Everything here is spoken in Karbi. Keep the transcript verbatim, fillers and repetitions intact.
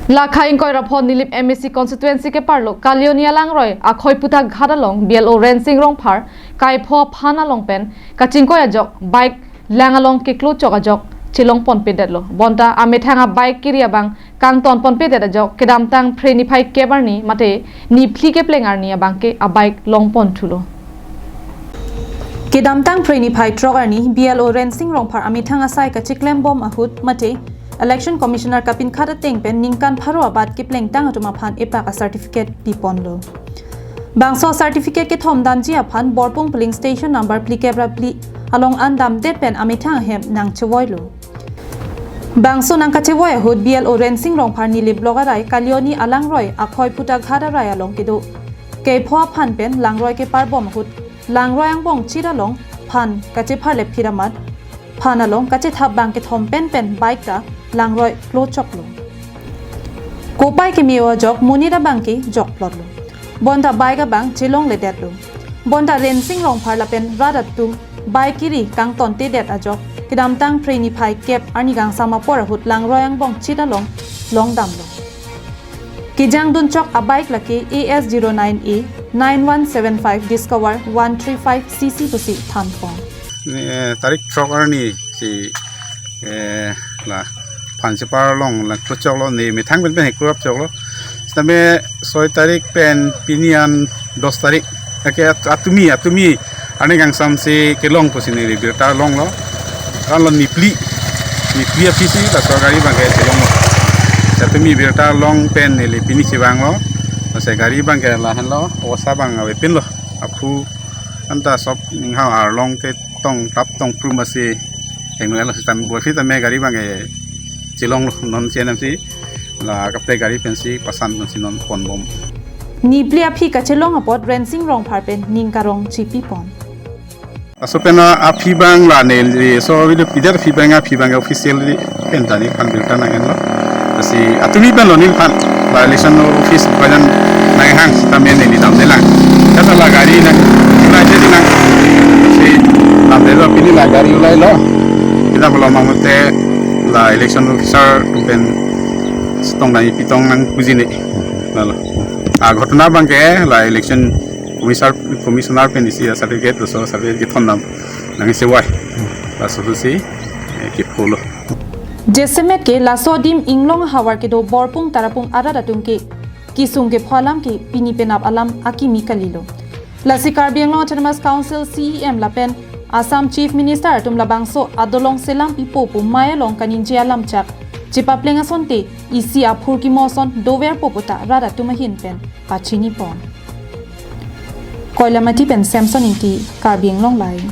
Lakha ingkoi ra pho Nilip M A C constituency keparlo Kalioni alangroi Akhoi Phutak Ghat along B L O Rensing Rongphar kaipho aphan along pen kachingkoi ajok bike lang along keklo chok ajok chelong ponpedetlo. Bonta amethang abike kiri abang kangton ponpedet ajok kedamtang Phre niphai kep arni mate niphli kepleng arni abangke abike long ponthulo. Kedamtang Phre niphai throk arni B L O Rensing Rongphar amethang asai kachiklem bom ahut mate Election Commissioner kapinkhat ateng pen ningkan pharo abat keplengtang atum aphan epak a certificate piponlo. Bangso certificate kethom damji aphan Borpung polling station number phlikep ra phli along an damdet pen amethang ahem nangchevoilo. Bangso nangkachevoi ahut B L O Rensing Rongphar Nilip Block arai Kalioni alangroi Akhoi Phutak Ghat arai along kedo kaipho aphan pen langroi keparbom ahut langroi angbong chit along phan kachepharlep phiramat phan along kachethap bang kethom pen pen bike ta langroi klo choklo. Kopai keme-o ajok monit abangke jokplotlo. Bonta bike abang chelongledetlo. Bonta Rensing Rongphar lapen rat atum bike kiri kangtontedet ajok kedamtang Phre niphai kep arni kangsam apor ahut langroi angbong chit along longdamlo. Kejangdun chok abike lake A S zero nine A nine one seven five Discover one three five C C pusi thanpon. Eh, tarik throk arni si, eh, la phan cheparlong la klochoklo, ne methang pen pen hekurap choklo. Sitame soi tarik pen pini an dos tarik. Ake at-, atumi, atumi arni kangsam si kelong pusi neli birta longlo. Kan lo niphli, niphli aphi si laso gari abangke chelonglo. Atumi birta long pen neli pini chevanglo. Laso gari abangke lahenlo, osa abang avepinlo. Aphu anta sop ningha arlong ketong tap tong prum asi henglo, sitame boi sitame gari abangke chelonglo, non chenam si la kaprek gari pensi pasan pensi non ponbom. Niphli aphi kachelong apot Rensing Rongphar pen ning karong chipipon. Laso pen aphi abang la neli so video pidet aphi abang, aphi abang official pen ta neliphan birta nanghenlo. Lasi atumi pen lo neliphan la election office bajan nanghang kami neli damdelang. Kata la gari nang, nang jadi nang si damdelo, pini la gari ulailo. Kita belum mamote la election officer atum pen chetong nangji pitong nangpuji ne. Lalo. A ghotona abangke la election commissioner, commissioner pen isi a certificate, laso certificate kethondam nangchevoi. Laso si, eh, kephulo. Jasemet ke laso adim inglong ahavar kedo Borpung Tarapung arat atum ke kesung kepho alam ke pini penap alam akimi kalilo. Lasi Karbi Anglong Autonomous Council C E M lapen Assam Chief Minister atum labangso adolong selam pipo pu mei along kaningje alam chak chepapleng asonte isi aphurkimo ason doverpo puta rat atum ahin pen pachinipon. Koilamati pen Samson Ingti, Karbi Anglong Live.